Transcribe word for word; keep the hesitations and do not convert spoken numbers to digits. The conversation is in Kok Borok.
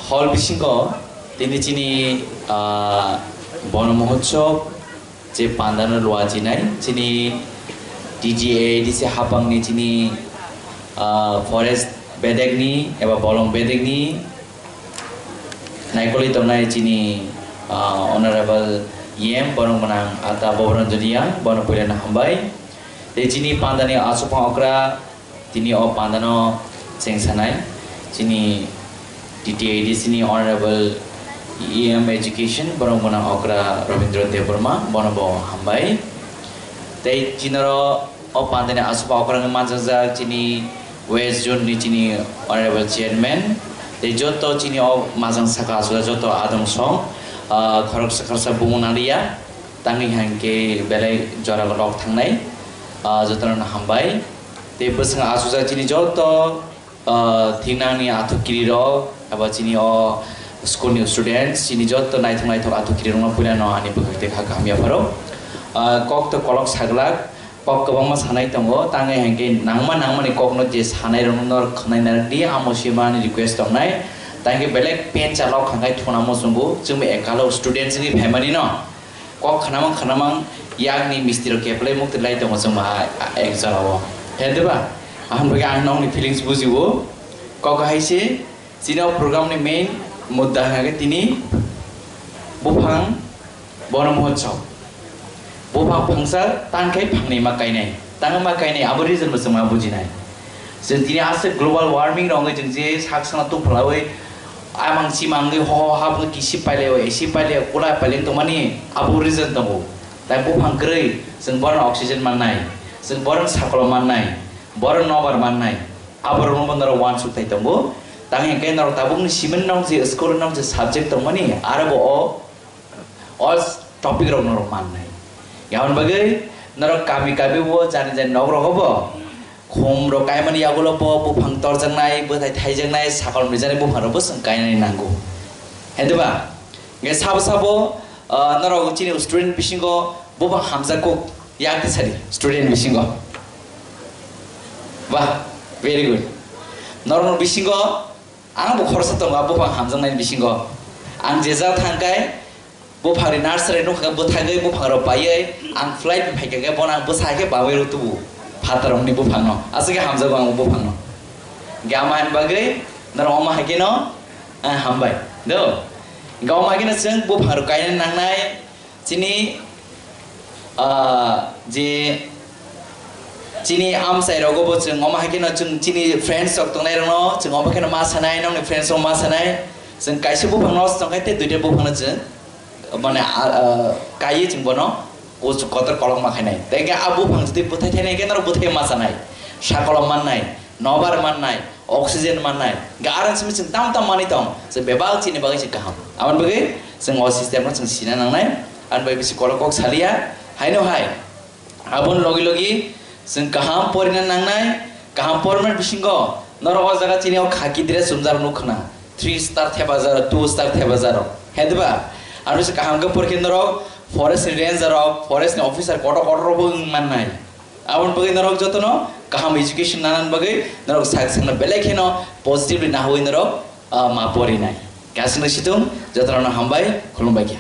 Hall bisingo tini chini, ah, Bono Mohotsav je pandano lua chinai, chini T T A D C hapangni chini, ah, forest bedekni eba bolong bedekni naikolwi tongnai chini, ah, Honorable E M borok gwnang Ata Bobranjani Yang, bono puilano hambai. Tei chini pandani aswk phang okra, tini o pandano chengsanai chini T T A D C ni Honorable E M Education, borok gwnang okra Rabindra Debbarma, bono bo hambai. Tei chinaro o pandani aswk phang okra wngwi manjakjak chini West Zone ni chini Honorable Chairman, tei joto chini o majang saka aswk joto adong song, ah, khoroksa khoroksa bumung naliya. Tangwi hangkhe belai jora rok thangnai, ah, jotono hambai. Tei bwswng achukjak chini joto, ah, thinangni athuk kirirok, eba chini o school ni students, chini joto naithok naithok athuk kirirokno puilano ani bwkhak tei kha kaham yapharo. Ah, kok to kolok saglak, kok kwbangma sanai tongo, tangwi hangkhe nangma nangmani kokno je sanai rokno khwnai narwkdi, amo se mani request tongnai. Tangwi belai pen chalok hangkhe thuna muchungo, chwngbo ekalo students wngwi phaimani no. Kok khnamang khnamang yakni misti rok keplai mukti lai tongo chwng ba, a, ek jora o. He diba? Ahwn bagwi ang nokni feelings bujiwo. Kok hai se, chini o program ni main mudda hwnkhe tini buphang Bono Mohotsav. Buphang phangsa tang khai phangnwi ma kainai. Tang ma kainai abo reason bo chwng ma bujinai. Chwng tini aswk global warming rok wngwi chwng je sak sano tungphalawi amang chimang wngwi ho ho hap wngwi kisi pailai o, esi pailai o, kulai pailai tongmani abo reason tongo. Tai buphang kwrwi chwng bohrokno oxygen mannai, chwng bohrokno sakolo mannai, bohrokno nobar mannai, aborokno bo norok uansuk thai tongo. Tang hwnkhe norok tabukni simi norok je school norok je subject tongmani aro bo o all topic rok norok mannai. Aboni bagwi norok kami kami bo jani jani nok rogo bo khum rok kaimani yagulo bo buphang torjaknai, bwthai thaijaknai, sakol mrijaknai buphang rok bo chwng kainani nango. He diba? Nge sabo sabo, ah, norok chini student bisingo buphang hamjak kuk yak tisadi student bisingo. Bah, very good. Norok bisingo Ang bo khoroksa tongo, a buphang hamjaknai bisingo. Ang je jagao thang khe, buphangni nursery nukha khe bwthagwi buphang rok paiwi, ang flight bai phaikha khe bono ang bwsa hai khe bawi rw tubu. Phatar rokni buphang no. Aswk khe hamjago ang o buphang no. Hwnkhe ama hai bagwi, norok omo hai khe no, ah, hambai. Do. Hwnkhe omo hai khe no chwng buphang rok kainani nangnai. Chini, ah, je, chini amchai rogo bo chwng omo hai kheno chwng chini friends rok tongnai rokno chwng omo kheno ma sanai, nokni friends rok ma sanai. Chwng kaisa buphang no tong khai tei duita buphang no chwng, mane, ah, ah, kaiwi chwng bono kuchuk kotor kolok ma khainai. Tei khe a buphang jodi bwthai thainai khe norok bwthai ma sanai, sakolo mannai. Nobar mannai, oxygen mannai, hwnkhe arang simi chwng tam tam manwi tong, chwng bebak chini bagwi se kaham. Aboni bagwi chwng o system no chwng sina nangnai, aboni bagwi bisi kolok kok saliya, haino hai. Aboni logi logi chwng kaham porina nangnai, kaham pormani bisingo norok o jaga chini o khaki dress chumjak nukha na, three star thepajak, two star thepajak rok, he diba? Aboni se kaham khe porikhe norok forest ni ranger rok, forest ni officer kotor kotor rok bo wng mannai. Aboni bagwi norok jotono kaham education nanani bagwi norok sak sakno belai kheno positively nahawi norok, ah, ma porinai. Kasino situng jotono hambai, khulumbai khe.